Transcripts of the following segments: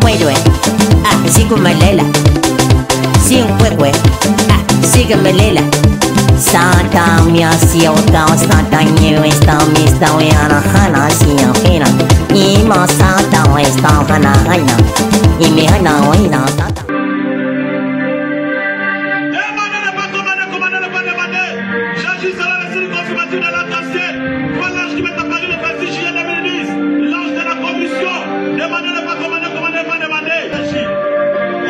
Kwedwe, ah, sikumelela. Sinkwekwe, ah, sikumelela. Santa mia siota santa nyu esta mista weana hana sia hena. Ima santa esta hana hana. Ime hana oina santa. Demandez ne pas commander, commander ne pas demander. Jésus sera le signe confirmation de l'entrée. Voilà l'ange qui m'est apparu le 26 juillet 2010. L'ange de la commission. Demandez ne pas commander, commander ne pas demander. Agis.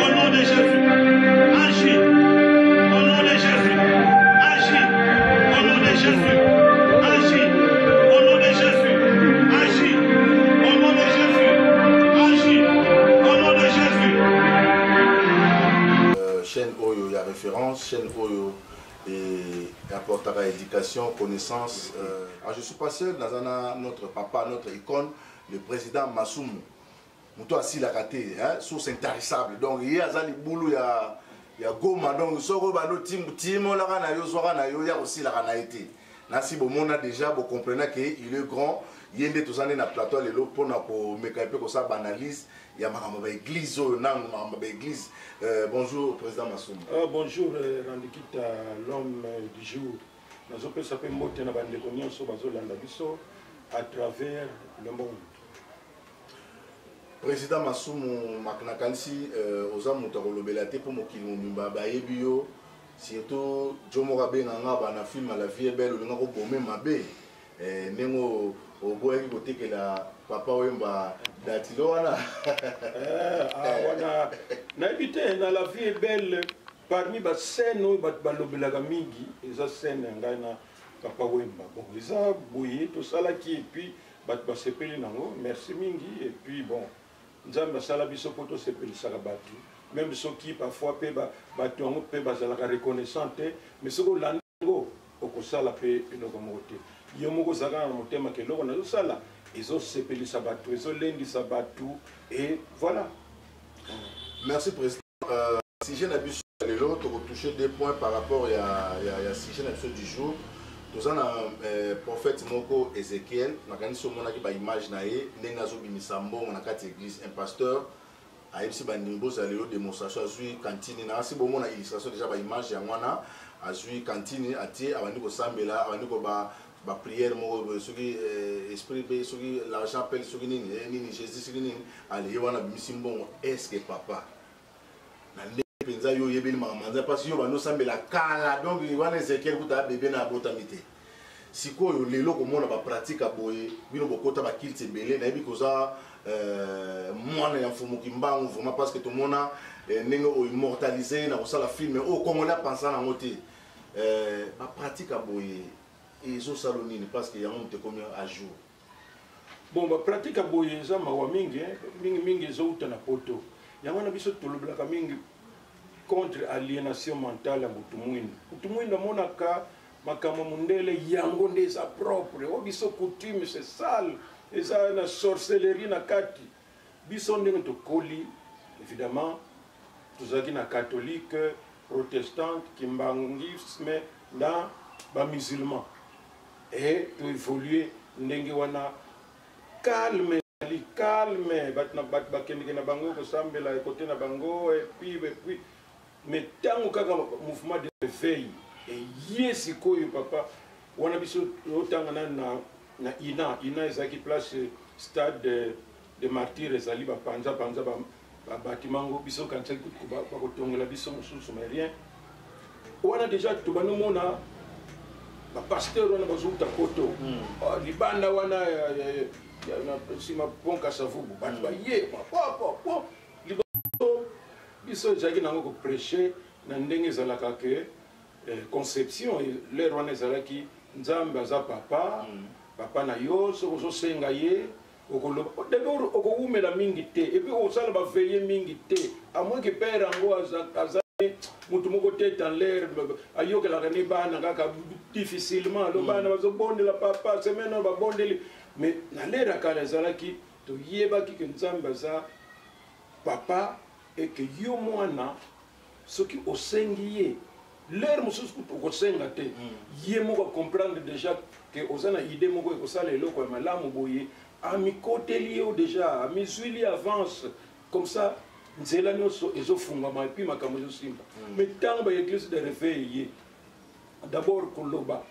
Au nom de Jésus. Agis. Au nom de Jésus. Agis. Au nom de Jésus. Agis. Au nom de Jésus. Agis. Au nom de Jésus. Agis. Au nom de Jésus. Chaîne oyo ya référence, chaîne oyo et apportera éducation, connaissance. Ah, je suis pas seul, naza na notre papa, notre icône, le président Masumu. Moto asilaka te, hein, source intarissable. Donc ye aza libulu ya Goma. Donc soko bando timolaka na yo, zwaka na yo, ya kosilaka na ye te. Nasi bomona déjà, bo comprenez que il est grand. Ye nde toza nde na plateau lelo mpona komeka mpe kosala ba analyse ya makambo ba église oyo nango makambo ba église. Bonjour président Masumu. Bonjour Randikita, l'homme du jour. Nazopesa mpe mbote na bandeko nyonso bazolanda biso à travers le monde. Président Masumu, nakanisi oza moto akolobela te mpo mokili mobimba bayebi yo, surtout jo moko abenganga bana film La Vie est belle, olinga kobome mabe ndenge oboyaki kotekela papa Wemba datilo wana. Wana nayebi te, na La Vie est belle, parmi ba scène oyo bato balobelaka mingi eza scène ya ngai na papa Wemba. Bon, eza boye tosalaki et puis bato basepeli nango, merci mingi. Et puis bon, Nzambe asala biso mpo tosepelisaka bato, même soki parfois mpe bato yango mpe bazalaka reconnaissant te, mais soki olandi yango okosala mpe eloko moko te. Yo moko ozalaka na motema ke eloko nazosala ezosepelisa bato, ezolendisa bato, et voilà. Merci président. Sujet na biso lelo tokotouche deux points par rapport ya sujet na biso du jour. Toza na prophète moko Ezekiel, nakanisi omonaki ba image na ye ndenge azobimisa mbongo na kati ya église. Un pasteur ayebisi bandimi bozala lelo démonstration, azwi cantine na asi bomona illustration déjà ba image yango wana, azwi cantine atie, abandi kosambela, abandi koba ba prière moko soki esprit pe soki l'argent pele soki nini nini Jésus soki nini, ale ye wana abimisi mbongo. Est-ce que papa na ndenge mpenza yo oyebeli makambo nzambe, parce yo bando osambela kala, donc wana Ezekiel kuta bebe na abotami te. Sikoyo lelo komona ba pratique ya boye, bino bokota ba culte ebele, nayebi koza mwana ya Mfumu Kimbangu vraiment, parce que tomona ndenge oimmortalise na kosala film oyo Congolais apensa nango te. Ba pratique ya boye ezosala nini, parce que yango moto ekomi à jour? Bon, ba pratique ya boye eza mawa mingi, mingi mingi ezouta na poto. Yango wana biso tolobelaka mingi contre aliénation mentale ya motu mwindu. Motu mwindu amonaka makambo mondele yango nde eza propre, oyo biso coutume c'est sale, eza na sorcellerie na kati. Biso ndenge tokoli, évidemment tozalaki na catholique, protestante, kimbanguisme na bamusulman, et toévolue ndenge wana calme, ezali calme, bato na bato bakendeke na bango kosambela ekote na bango, et puis mais ntango kaka mouvement de réveil eye sikoyo, papa wana biso otanga nani na ina ezalaki place stade de martyr, ezali bapanza panza babatima yango, biso kanisaki bakotongela biso mosusu, mais rien. Wana déjà tobandi omona bapasteur wana bazouta poto, libanda wana na nsima pont Kasavubu, bato baye po liboso. Biso ezalaki nango koprêche na ndenge ezalaka ke conception l'heure wana ezalaki Nzambe aza papa, papa na yo, soki ozosenga ye okoloba d'abord okowumela mingi te, et puis okosala baveillée mingi te, à moins que père yango aza motu moko tête en l'air, ayokelaka ne bana kaka difficilement, alo bana bazobondela papa semaine oyo babondeli. Mais na l'heure ya kala ezalaki toyebaki ke Nzambe aza papa et que yo mwana soki osengi ye, l'heure mosusu kutu okosenga te, ye moko acomprendre déjà ke oza na idée moko ekosala eloko ya malamu boye, amikoteli yo déjà, amizwili avance. Comme ça nzela nyonso ezofungwama et puis makambo ezosimba. Mais ntango baéglise de réveil ye, d'abord koloba,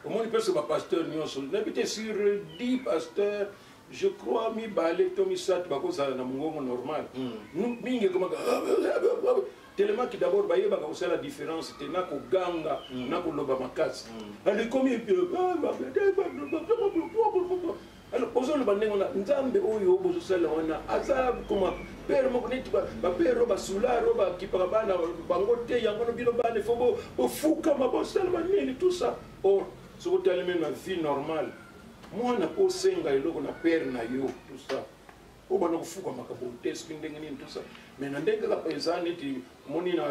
omoni mpe so bapasteur nyonso, nayebi te, sur 10 pasteurs, je crois mibale to misato bakozala na mongongo normal. Mingi ekomaka tellement que d'abord bayebaka kosala différence te na koganga na koloba makasi. Alors ekomi, alors ozoloba ndenge wana, Nzambe oyo bozosala wana aza koma père moko neti bapère oyo basulare oyo bakipaka bana bango te. Yango no bino bana ifo bofukama, bosala banini, tout ça. Or soki otali même na vie normale, mwana mpo osenga eloko na père na yo, tout ça, oyo bana kofukamaka boye te, soki ndenge nini, tout ça. Mais na ndenge kaka eza neti omoni na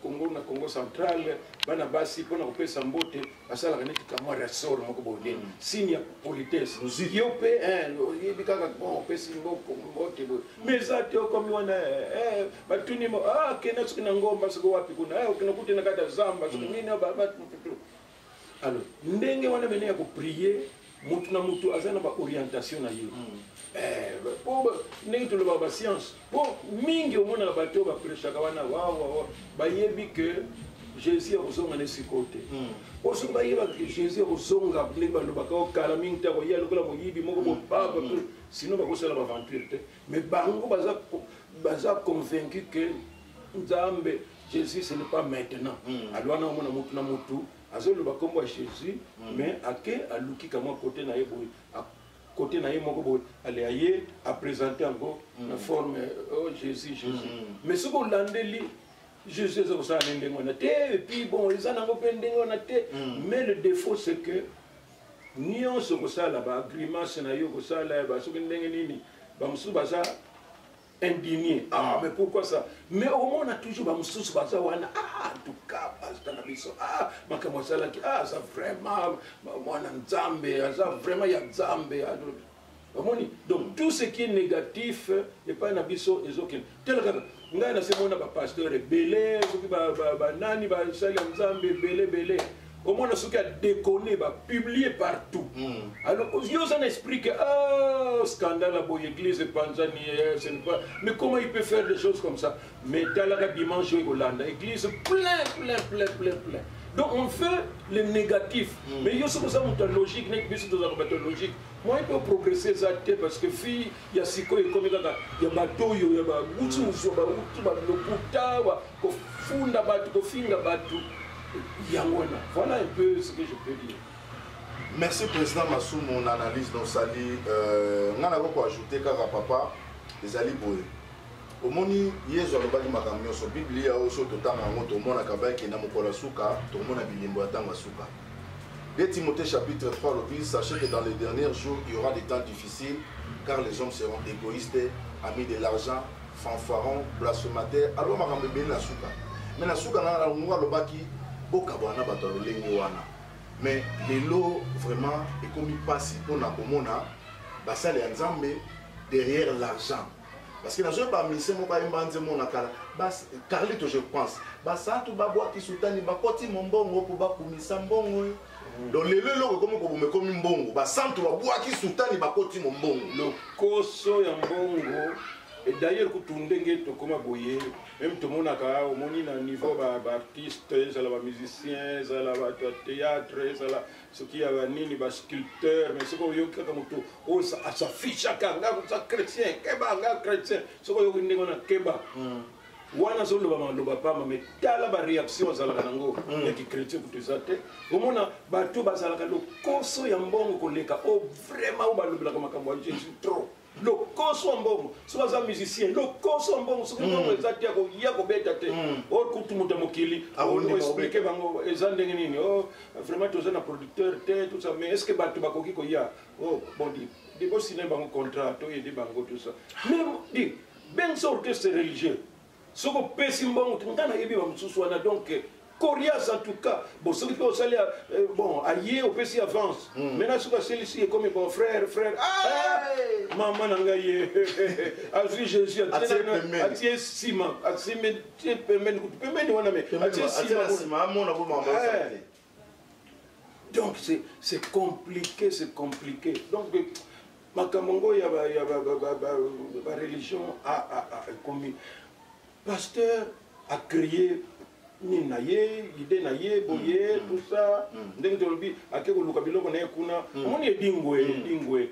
Congo, na Congo Central, bana basi mpona kopesa mbote basalaka neti kamwa ressort moko boye, signe ya politesse. Yo mpe oyebi kaka, bon, opesi mbote boye, mais eza te. Okomi wana, batuni mo kende soki na ngomba, soki wapi kuna, okende kute na kati ya zamba, soki nini. Alors ndenge wana mene ya koprier, mutu na mutu aza na baorientation na ye. Po ndenge tolobaka bascience, po mingi omonaka bato oyo baprêchaka wana, wawawa, bayebi ke Jésus akozonga na esika te. Po soki bayebaka ke Jésus akozonga, ndenge balobaka, okala mingi te, akoya lokola moyibi moko bopapa, sinon bakosala baventure te. Mais bango baza convaincu ke Nzambe, Jésus, ce n'est pas maintenant. Alors wana omona mutu na mutu azoloba nkombo ya Jésus, mais ake aluki kamwa kote na ye boye, kote na ye moko boye, ale aye aprésente yango na forme oh, Jésus, Jésus. Mais soki olandeli, Jésus eza kosala ne ndenge wana te. Et puis bon, eza nango mpe ndenge wana te. Mais le défaut, c'est que nyonso kosala bagrimace na yo, kosala basoki ndenge nini, bamosusu baza indigné: "Ah, mais pourquoi ça?" Mais omona toujours bamosusu baza wana: "Ah, en tout cas pasteur na biso, ah, makambo asalaki, ah, aza vraiment mwana Nzambe, aza vraiment ya Nzambe." Omoni, donc tout ce qui est négatif epai na biso ezokende tele. Kaka ngai nasemona bapasteur ebele, soki banani, basali ya Nzambe ebele ebele, omona soki adéconner, bapublier partout. Alors yo oza na esprit que ah, scandale boye, église epanzani, ce n'est pas, mais comment il peut faire des choses comme ça? Mais talaka dimanche oyo ekolanda, église plein, plein, plein, plein, plein. Donc on fait le négatif. Mais yo soki oza moto ya logique, neti biso tozalaka bato ya logique, moyen mpe oprogresser eza te, parce que fille ya sikoyo ekomi kaka ya bato oyo ya bauti ozwa, bauti balokuta, kofunda bato, kofinga bato, yango wana. Voilà un peu ce que je peux dire. Merci, président Masumu, na analyse nosali. Ngai nakoki koajouter kaka, papa, ezali boye: omoni, Yezu alobaki makambo nyonso. Biblia oyo so totanga yango, tomonaka bayekenda mokolo ya suka, tokomona bilembo ya ntango ya suka. 2 Timothée chapitre 3 alobi: "Sachez que dans les derniers jours, il y aura des temps difficiles, car les hommes seront égoïstes, amis de l'argent, fanfarons, blasphémateurs." Aloba makambo ebele na suka, mais na suka na yango alobaki: "Bokabwana na bato ya lolenge wana." Mais lelo vraiment ekomi mpasi mpona komona basali ya Nzambe derrière l'argent, parce que nazoyeba musicien moko ayemba nzembo na kala, Carlito je pense: "Basantu babwaki sutani, bakoti mombongo mpo bakumisa mbongo." Donc lelo eloko ekomi koboma, ekomi mbongo. Basantu babwaki sutani, bakoti mombongo. Lokoso ya mbongo. Et d'ailleurs kutu ndenge tokóma boye, même tomonaka, omoni na niveau baartiste, ezala bamusicien, ezala bato ya théâtre, ezala soki ya banini, basculpteur, mais soki oyoki kaka moto oyo asafishaka: "Nga oza chrétien, keba, nga chrétien", soki oyoki ndenge wana, keba wana, azoloba maloba pamba. Mais tala baréaction azalaka nango ya kichrétien kutu eza te. Omona bato bazalaka lokoso ya mbongo koleka oyo vraiment oyo balobelaka makambo ya Jésus. Trop lokoso ya mbongo. Soki aza musicien, lokoso ya mbongo. Soki mbongo eza te, akoya kobeta te. Oyo kutu moto ya mokili expliquer bango eza ndenge nini: "Oh, vraiment toza na producteur te, tout ça, mais est ce que bato bakoki koya?" "Oh bon, di di bosine bango contrat, toyede bango, tout ça." Mais di bengisa orchestre religieux, soki opesi mbongo te, ngai nayebi bamosusu wana. Donc coriace en tout cas. Bon, soki mpe osali, bon, aye, opesi avance. Maintenant soki aselisi, ekomi: "Bon, frère, frère." Ah, mama na ngai ye azwi Jésus, atie nsima, atie pembeni, kutu pembeni wana, me atie nsima. Donc c'est compliqué, c'est compliqué. Donc Makambo ngo ya ba ya ba ba ba, ba, ba religion a a a ekomi pasteur a créé nini na ye, idée na ye boye, tout ça, ndenge tolobi ake koluka biloko na ye kuna, omoni edingwe, edingwe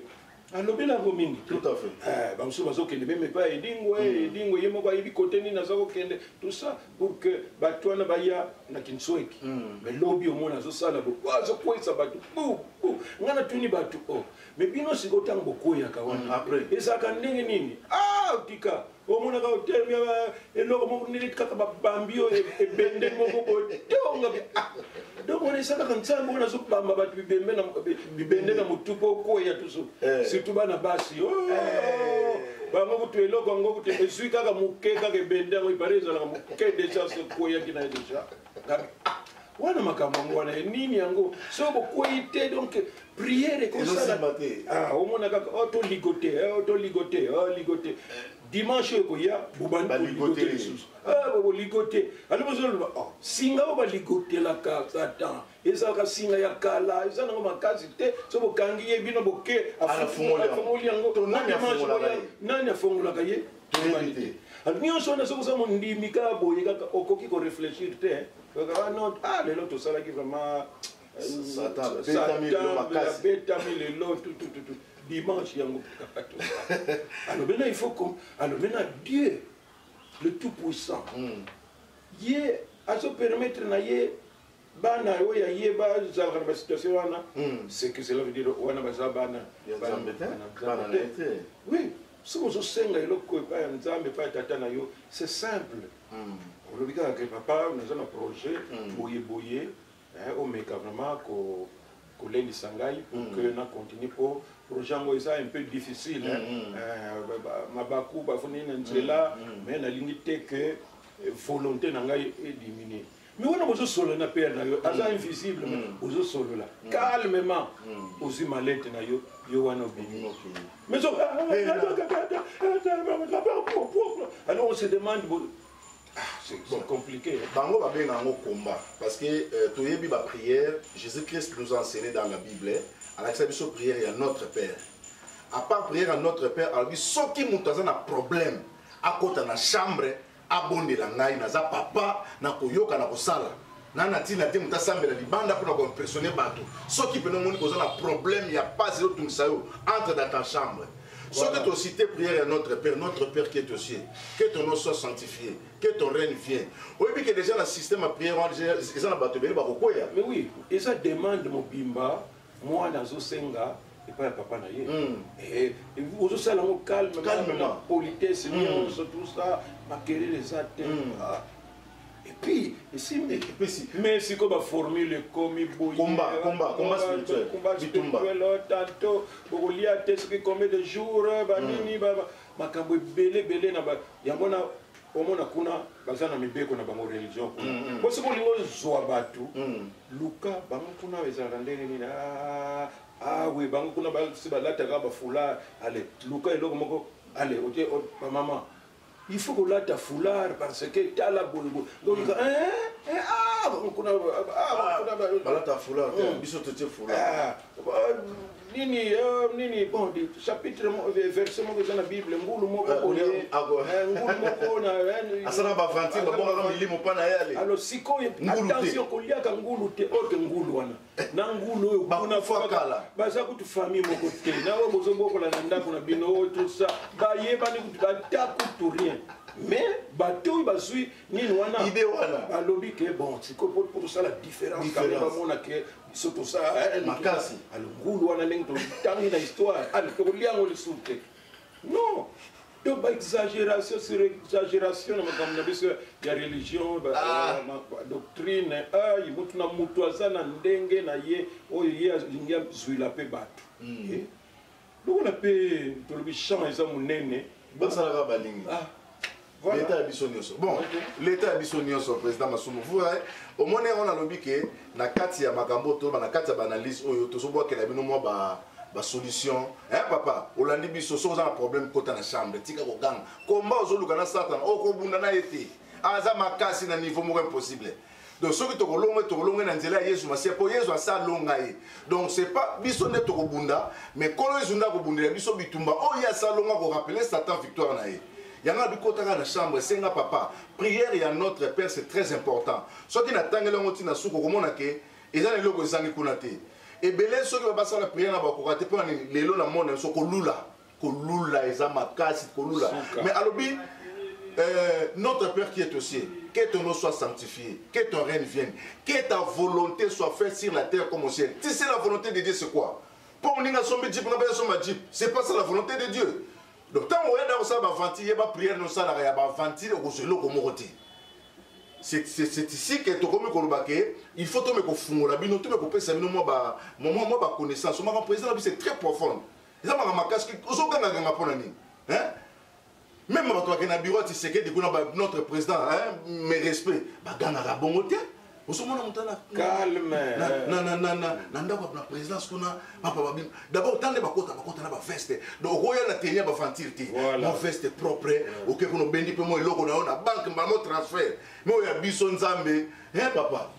alobi nango mingi te. Tout à fait. Bamosusu bazokende meme epai ya edingwe, edingwe ye moko ayebi kote nini aza kokende, tout ça pour que bato wana baya na kinsweki. Mais lobi omona azosala bo, oh, azokweyisa bato bu bu. Ngai natuni bato, oh, mais bino sikoyo ntango bokweyaka wana, Après. ezalaka ndenge nini? Ah, otika omonaka otelemi eloko moko ndenge kaka babambi oyo ebende moko botonga. Ah, donc wana eza kaka nzambe wana azobamba bato bibembe na bibende na motu mpo okweya tusu. Surtout bana basi, oh, bango kutu eloko yango kutu ezwi kaka moke, kaka ebende yango ipare ezalaka moke déjà, so ekweyaki na ye déjà. Ngabi, ah, wana makambo yango wana nini yango so bokwei te, donc prière ekosala Ezosimba te. Ah, omona kaka, oh, toligote, oh, toligote, oh, ligote. Dimanche oyo ekoya, bobandi Baligote. koligote lisusu. Ah, boligote. Alors bozoloba, oh, singa oyo baligotelaka Satan ezalaka singa ya kala, eza nango makasi te, so bokangi ye bino boke, Afungoli yango. afungoli yango. To nani Dimanche afungolaka boya, ye? nani afungolaka ye? Toyebi te. Alors nyonso wana soki oza mondimi kaka boye kaka okoki korefléchir te. Kaka, ah, non, ah, lelo tosalaki vraiment, Satan abetami lelo makasi. Abetami lelo, tout, tout, tout, tout. Dimanche yango. Alors maintenant il faut qu'on, alors maintenant Dieu le tout puissant, ye azo permettre na ye bana oyo ya ye bazalaka na basituation wana, c'est que cela veut dire wana baza bana Ya Nzambe te? Bana Bana na ye te. Oui, soki ozosenga eloko epai ya Nzambe, epai ya tata na yo, c'est simple. Olobi kaka ke papa, naza na projet boye boye, omeka vraiment kolendisa ngai pour que na continue, po projet yango eza un peu difficile, hein. Mabaku bafuni na nzela, mais nalingi te que volonté na ngai ediminue. Mais wana bozosolola na père na yo, aza invisible, mais bozosolola calmement, ozwi malete na yo, yo wana obimi. Mais alors on se demande, bon, ah, c'est compliqué, hein. Bango babenga yango combat parce que toyebi ba prière Jésus-Christ nous a enseigné dans la Bible, alakisa biso prière ya Notre Père. À part prière ya Notre Père, alobi soki moto aza na problème akota na chambre abondela ngai, naza papa, nakoyoka, nakosala. Na ntina te moto asambela libanda mpona koimpressionne bato. Soki pene omoni koza na problème ya pasi ezotungisa yo, entre dans ta chambre. Soki tocite prière ya Notre Père, Notre Père qui est aux cieux, que ton nom soit sanctifié, que ton règne vienne, oyebi ke déjà na système ya prière wana eza na bato ebele bakokwea. Mais oui, eza demande mobimba mwana azosenga epai ya papa na ye. Ozosala yango calme, Calmement. na politesse nyonso, tout ça, makelele eza te. Ah. Et puis esimbi. Epesi. Mais sikoyo baformule ekomi boye. Combat, combat, combat spirituel. Combat Bitumba. spirituel, oh, tantôt bokolia te soki combien de jours, banini, makambo ebele ebele na yango na omona kuna baza na mibeko na bango religion kuna. Po soki olingi ozwa bato, luka bango kuna ezalaka ndenge nini? Ah, ah oui, bango kuna basi balataka bafoulard. Ale luka eloko moko, ale otie, o, bamama il faut kolata foulard parce que tala boye boye. Donc, hein, hein, ah, bango kuna, ah, bango kuna Balata foulard te, biso totie foulard. Ah, ba, nini, nini, bon, di, chapitre verset moko eza na Bible, ngulu moko boye, ngulu moko na, Asala ba aventure, asala babongaka ba milimo mpa na ye, ale. Alors sikoyo, Ngulu te. attention, koliaka ngulu te, oyo ke ngulu wana. Na ngulu oyo Bakufa kuna faka, kala. baza kutu famille moko te. Na oyo bozobokola na ndako na bino, oyo tout ça, bayebani kutu, bata kutu rien. Mais bato oyo bazwi nini wana? Idée wana. Balobi ke bon, sikoyo po tosala différence, quand même, Différence. bamona ke biso tosala, Makasi. Alors ngulu wana ndenge totangi na histoire, allez, tokolia yango lisusu te. Non. Donc, ba exagération sur exagération na makambo na biso ya religion, ba doctrine, ay, mutu na mutu aza na ndenge na ye oyo ye alingi azwila pe bato. Lokola pe tolobi champ eza monene, basalaka balingi. Ah, voilà. L'état ya biso nyonso. Bon, l'état ya biso nyonso, président Masumu. Vous voyez, omoni yango nalobi ke na kati ya makambo to na kati ya ba analyse oyo tozobwakela bino mwa ba solution. Hein, papa, olandi biso, soki oza na problème kota na chambre, tika koganga. Komba ozoluka na Satan, okobunda na ye te. Aza makasi na niveau moko impossible. Donc soki tokolonga, tokolonga na nzela ya Yesu Masiya, mpo Yesu asi alonga ye. Donc c'est pas biso nde tokobunda, mais Nkolo Yesu nde akobundela biso bitumba oyo ye asi alonga, korappeler Satan victoire na ye. Yango abikotaka na chambre, esenga papa prière ya Notre Père, c'est très important. Soki natangeli yango ntina suka, okomona ke eza na eloko ezangi kuna te. Ebele soki babasala prière na bakoka te. Mpona nini? Lelo na mona biso kolula, kolula eza makasi, kolula. Mais alobi Notre Père qui est au ciel, que ton nom soit sanctifié, que ton règne vienne, que ta volonté soit faite sur la terre comme au ciel. Tu sais, la volonté de Dieu, c'est quoi? Pour moninga asombi jeep, nga mpe asomba jeep, c'est pas ça la volonté de Dieu. Donc ntango oyenda kosala baventure, yeba prière nosalaka ya baventure, okozwa eloko moko te. C'est ici que tokomi koloba ke il faut tome kofungola bino, tome kopesa bino mwa baconnaissance. Makambo président na biso, c'est très profonde, eza makambo makasi. Ozogangaganga mpo na nini, hein? Même bato bakende na bureau ya Tshisekedi kuna, notre président, hein, mes respects, bagangaka bongo te. Ozomona moto Calme. Na ndako na présidence kuna, papa babino d'abord tande bakota, bakota na baveste. Donc okoya na tenue ya baventure te. Mo veste propre, oke kuna, obendi mpe mo eloko na yo na banque, mbala mo transfert. Mais oyo ya biso, Nzambe, hein, papa?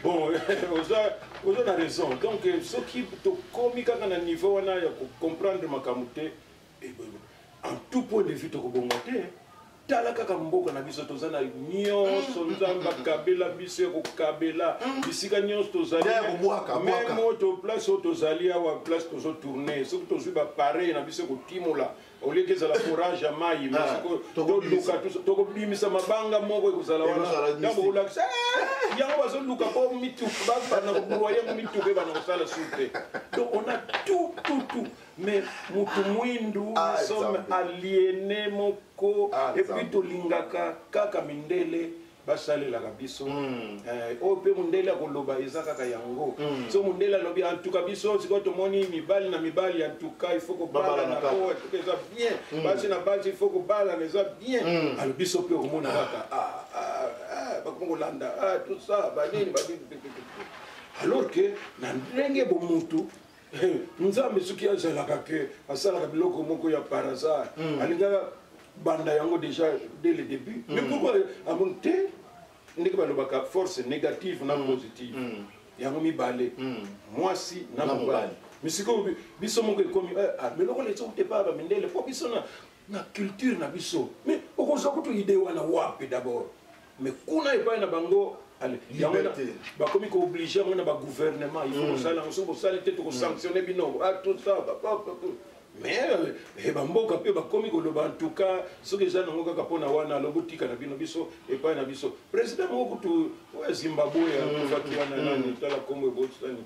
Bon, oza na raison. Donc soki tokomi kaka na niveau wana ya kocomprendre makambo te, en tout point de vue tokobonga te. Tala kaka mboka na biso, toza na nyonso. Nzambe akabela biso ya kokabela, bisika nyonso tozali. Ya kobwaka, bwaka. Même oyo place oyo tozali awa, place tozotourne, soki tozwi bapareil na biso ekotimola, olieke ezala forage ya mai, mais sikoyo Tokobimisa. toluka, tokobimisa mabanga moko ekozala wana. Ekozala ntango mystique. kolakisa yango, bazoluka mpo mituka babanda kobroyer yango, mituka ebanda kosala su te. Donc on a tout, tout, tout, mais mutu mwindu, nous sommes Nzambe. aliénés moko. Ah, Et puis Nzambe. tolingaka kaka mindele basalelaka biso. Oyo mpe mondele akoloba eza kaka yango. So mondele alobi, en tout cas biso sikoyo tomoni mibali na mibali, en tout cas il faut kobalana. Babalana kaka. Po en tout cas eza bien, basi na basi il faut kobalana, eza bien. Alors biso mpe okomona kaka ah, ah, ah, bakomi kolanda, ah, tout ça, banini banini, alors que na ndenge bomutu, Nzambe soki azalaka ke asalaka biloko moko ya par hasard, alingaka banda yango déjà dès le début. Mais pourquoi amoni te? Ndenge balobaka force négative na positive, yango mibale, mwasi na Na mobali. mobali. Mais sikoyo biso moko ekomi ah, mais lokola ezokuta epai ya bamindele, mpo biso na culture na biso, mais okozwa kutu idée wana wapi d'abord? Mais kuna epai na bango, allez, yango Liberté. Bakomi koobliger yango na bagouvernement, il faut kosala yango, soki bosali te, tokosanctionne bino, ah, tout ça, mais bamboka mpe bakomi koloba, en tout cas soki eza nango kaka mpona wana, alobi otika na bino, biso epai na biso. Président moko kutu oyo ya Zimbabwe akufaki wana, nani, tala kombo ebosani.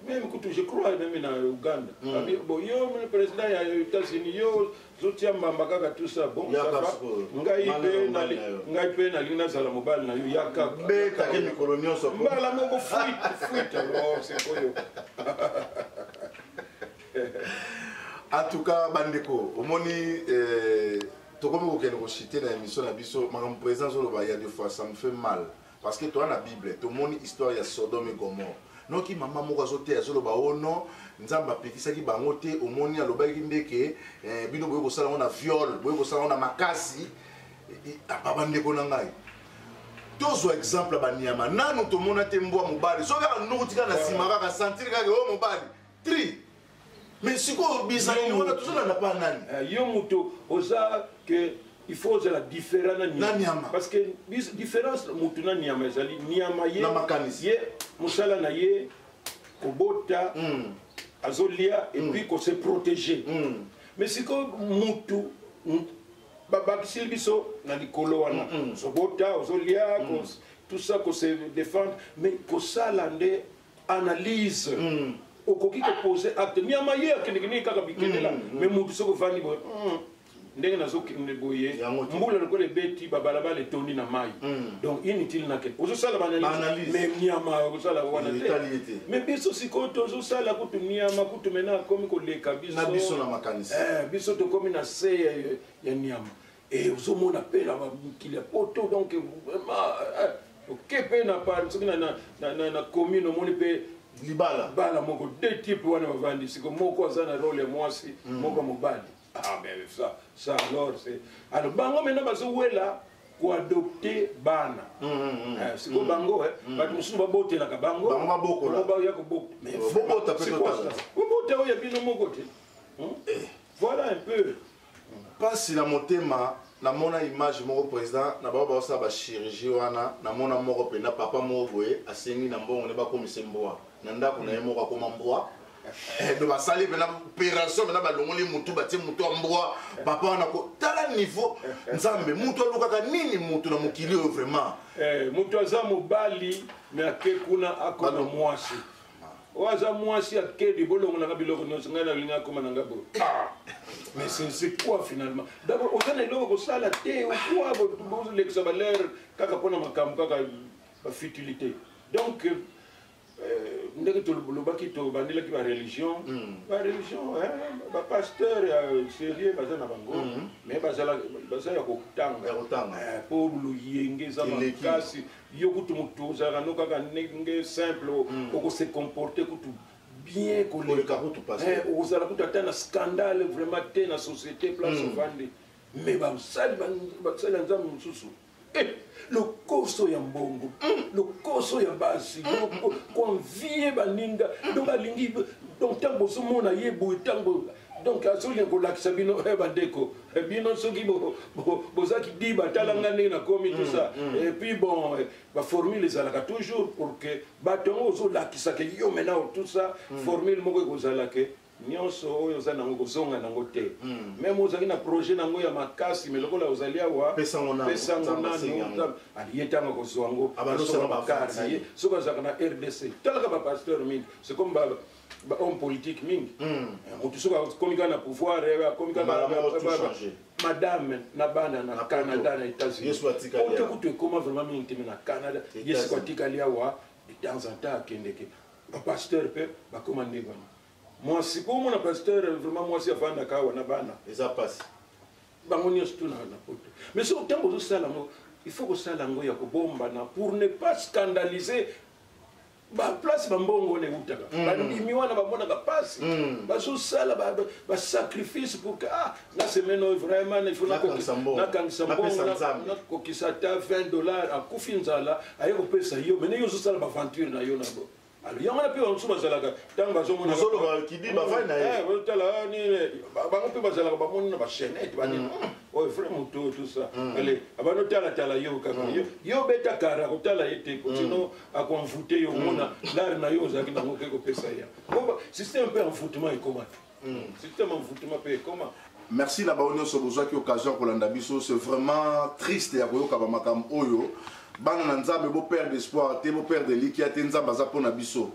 Même kutu, je crois même na Uganda. Abi, bon, yo président ya États-Unis, yo zotia mbamba kaka, tout ça, bon, ça Yaka va. sikoyo. Ngai Mwana mpe na mobali na yo. Ngai mpe nalingi nazala mobali na yo, yaka. Betake mikolo nyonso. Mbala moko fuite, fuite. Alors sikoyo En tout cas bandeko, omoni tokomi kokende kochuter na émission na biso. Makambo président azoloba, ya des fois ça me fait mal, parce que toza na Bible, tomoni histoire ya Sodome et Gomorrhe. Noki mama moko azoteya, azoloba o non, Nzambe apekisaki bango te. Omoni, alobaki ndeke bino boye kosala yango na viol, boye kosala yango na makasi. Bandeko na ngai, tozwa exemple ya banyama. Nanu tomona te mbwa mobali soki kaka nuku tika na nsima, kaka sentir kaka oyo mobali tri. Mais sikoyo bizaleli wana tozolanda mpa nani? Yo moto oza ke il faut ozala différent na Na nyama. Parce que différence motu na nyama ezali nyama ye Na makanisi. Ye mosala na ye kobota, azolia et puis kose protéger. Mais sikoyo mutu babakisili biso na likolo wana, ozobota, ozolia, tout ça, kose défendre, mais kosala nde analyse, okoki kopose acte. Nyama ye akendeki nini kaka bikendela, mais mutu soki ovandi boye, ndenge nazokende boye, Yango te. Mbula lokola ebeti, babalabala etondi na mai, donc inutile nakende ozosala Baanalyse. baanalyse. Mais nyama okosala wana te. Etali ye te. Mais biso sikoyo tozosala kutu nyama kutu mena akomi koleka biso. Na biso na makanisi. Biso tokomi na se ya nyama. E ozomona mpe na mikili ya poto, donc vraiment oke mpe na soki na commune, omoni mpe libala. Bala moko, deux type wana bavandi siko, moko aza na rôle ya mwasi, moko ya mobali. Ah mais ça alors c'est alors bango maintenant bazowela. Koadopte bana. Sikoyo bango, bato mosusu babotelaka bango. Bango babokola. Bango baya kobota. Mais Bobota mpe c'est quoi totala. ça? Bobota oyo ya bino moko te. Voilà un peu. Mpasi na motema, namona image moko, président, na bao baosala bachirurgie wana. Namona moko mpenza, papa moko boye, asengi na mbongo nde bakomisa mbwa na ndako na ye moko, akoma mbwa. Donc basali mpena opération mpena, balongoli mutu, batie mutu ya mbwa. Papa wana tala niveau Nzambe, mutu alukaka nini mutu na mokili oyo vraiment? Moto aza mobali, me ake kuna akoma mwasi. Oyo aza mwasi, akedi bolongolanga biloko nyonso, ngai nalingi akoma na nga boye. Ah! Mais c'est quoi finalement? D'abord oza na eloko kosala te, okwa bozolekisa balere kaka mpona makambo kaka bafutilité. Donc ndenge tolobaki, tobandelaki bareligion, bareligion, bapasteur ya sérieux baza na bango, mais baza ya kotanga. Ya kotanga. Mpo loyenge eza Eleki. makasi. Yo kutu motu ozalaka no kaka ndenge simple, okose comporter kutu bien Koleka koleka kutu pasteur. Ozala kutu ata na scandale vraiment te na société place ovandi. Mais basali ya Nzambe mosusu, lokoso ya mbongo, lokoso ya basi, koenvie baninga. Donc alingi, donc ntango bozomona ye boye, ntango donc azolinga kolakisa bino, bandeko, bino soki bozaki diba, talanga ndenge nakomi, tout ça. Et puis bon, baformule ezalaka toujours pour que bato yango ozolakisaka yo maintenant, tout ça. Formule moko ekozala ke nyonso oyo oza nango kozonga nango te. Même ozalaki na projet nango ya makasi, mais lokola ozali awa, Pesa yango nanu. pesa yango Nzambe asengi nanu. yango. Nzambe ali ye ntango akozwa yango, Abandi osala asomba bakar na ye. bafanti. Soki azalaka na RDC, talaka bapasteur mingi, c'est comme bahomme politique mingi. Motu soki akomi kaka na pouvoir, akomi kaka Mbala moko tout changer. Madame na bana na Na Canada, poto. na États-Unis. Yesu atikali Poto awa. kutu ekoma vraiment mingi te, mais na Canada ye siko États-Unis. atikali awa, de temps en temps akendeke. Bapasteur mpe bakoma ndenge wana. Mwasi po omona pasteur vraiment, mwasi afandaka awa na bana. Eza pasi. Bango nyonso tu na poto. Mais soki ntango ozosala yango, il faut kosala yango ya kobombana pour ne pas scandaliser baplace bambongo wana eutaka. Bandimi wana bamonaka pasi, bazosala basacrifice pour que ah, na semaine oyo vraiment il faut Nakangisa mbongo. nakangisa Napesa mbongo, Nzambe. nakokisa ata 20 dollars. Akufi nzala, aye kopesa yo. Mene yo ozosala baventure na yo na bo. Alors yango wana mpe bamosusu bazalaka ntango bazomona Ozoloba kidi bavandi na ye. Bazotala, ah, nini, bango mpe bazalaka bamoni na bachaînette banini, oyo vrai moto oyo, tout ça. Ale abandi otalatala yo kaka, yo beta kara kotala ye te, sinon akoenvoûte yo. Omona lare na yo ozalaki nango ke kopesa ya. Bon, système mpe envoûtement ekoma te, système envoûtement mpe ekoma. Merci na bango nyonso bozwaki occasion ya kolanda biso. C'est vraiment triste ya koyoka bamakambo oyo. Bana na Nzambe, boperdre espoir te, boperdre elikya te. Nzambe aza mpona biso.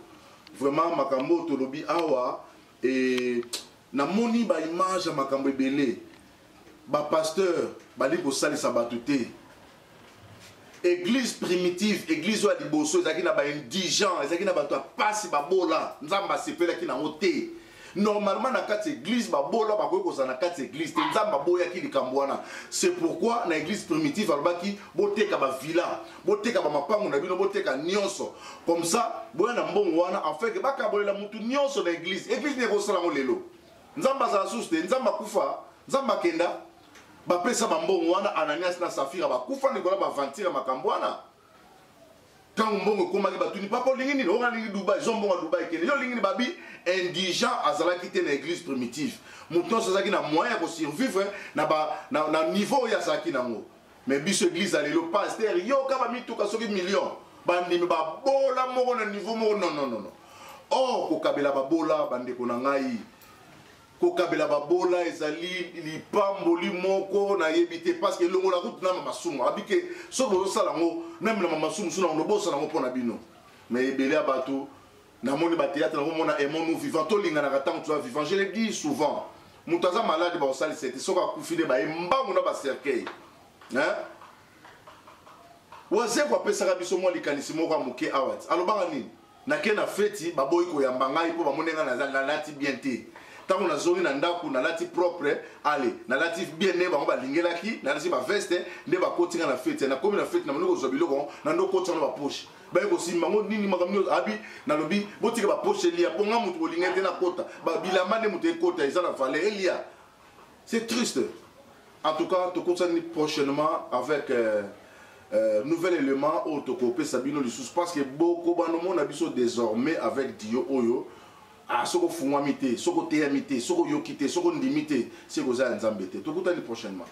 Vraiment, makambo oyo tolobi awa, namoni baimage ya makambo ebele. Bapasteur bali kosalisa bato te. Église primitive, église oyo ya liboso, ezalaki na baindigent, ezalaki na bato ya pasi, babola. Nzambe asepelaki nango te. Normalement na kati église, babola bakoki kozala na kati église te. Nzambe aboyaki likambo wana. C'est pourquoi na église primitive alobaki: boteka bavilla, boteka bamapango na bino, boteka nyonso, comme ça boya na mbongo wana afin ke bakabolela mutu nyonso na église. Église nde ekosala yango lelo? Nzambe azala susu te, Nzambe akufa, Nzambe akenda. Bapesa bambongo wana, Ananias na Safira bakufa likolo baventure makambo wana. Ntango mbongo ekomaki, batuni: "Papa, olingi nini?" "Oyo alingi Dubai." "Zwa mbongo ya Dubai, ekende. Yo olingi nini?" Babi indigent azalaki te na église primitive. Moto nyonso azalaki na moyen ya kosurvivre na niveau oyo azalaki nango. Mais biso église ya lelo, pasteur yoka bamituka soki million, bandimi babola moko na niveau moko. Non, non, non, non. Or kokabela babola, bandeko na ngai, kokabela babola ezali lipamboli moko nayebi te, parce que elongola kutu na masumu. Abike soki bozosala yango meme na masumu mosusu nango bosala yango mpo na bino. Mais ebele ya bato, namoni bathéâtre, nakomona aimons-nous vivant, tolinganaka ntango toza vivant. Je le dis souvent, moto aza malade, bakosalisa ete soki akufi nde baye mbangu na bacercueil. Wazeko apesaka biso mwa likanisi moko ya moke awa ti alobaka nini: nake na feti, baboyi koyamba ngai mpo bamoni ngai nalati bien te. Ntango nazongi na ndako, nalati propre, ale nalati bien nde bango balingelaki, nalati baveste nde bakoti ngai na feti. Nakomi na feti, namoni kozwa biloko na ndo koti wana bapoche, baye kosimba ngo nini, makambo nyonso. Abi nalobi: "Botika bapoche elia, mpo nga moto bolingai te nakota bilamba nde moto ekota eza na valeur elia." C'est triste. En tout cas, tokutani prochainement avec nouvel élément oyo tokopesa bino lisusu, parce que bokobana omona biso désormais avec dio oyo. Ah, soki ofungwami te, soki oteyami te, soki oyoki te, soki ondimi te, soki oza ya Nzambe te. Tokutani prochainement.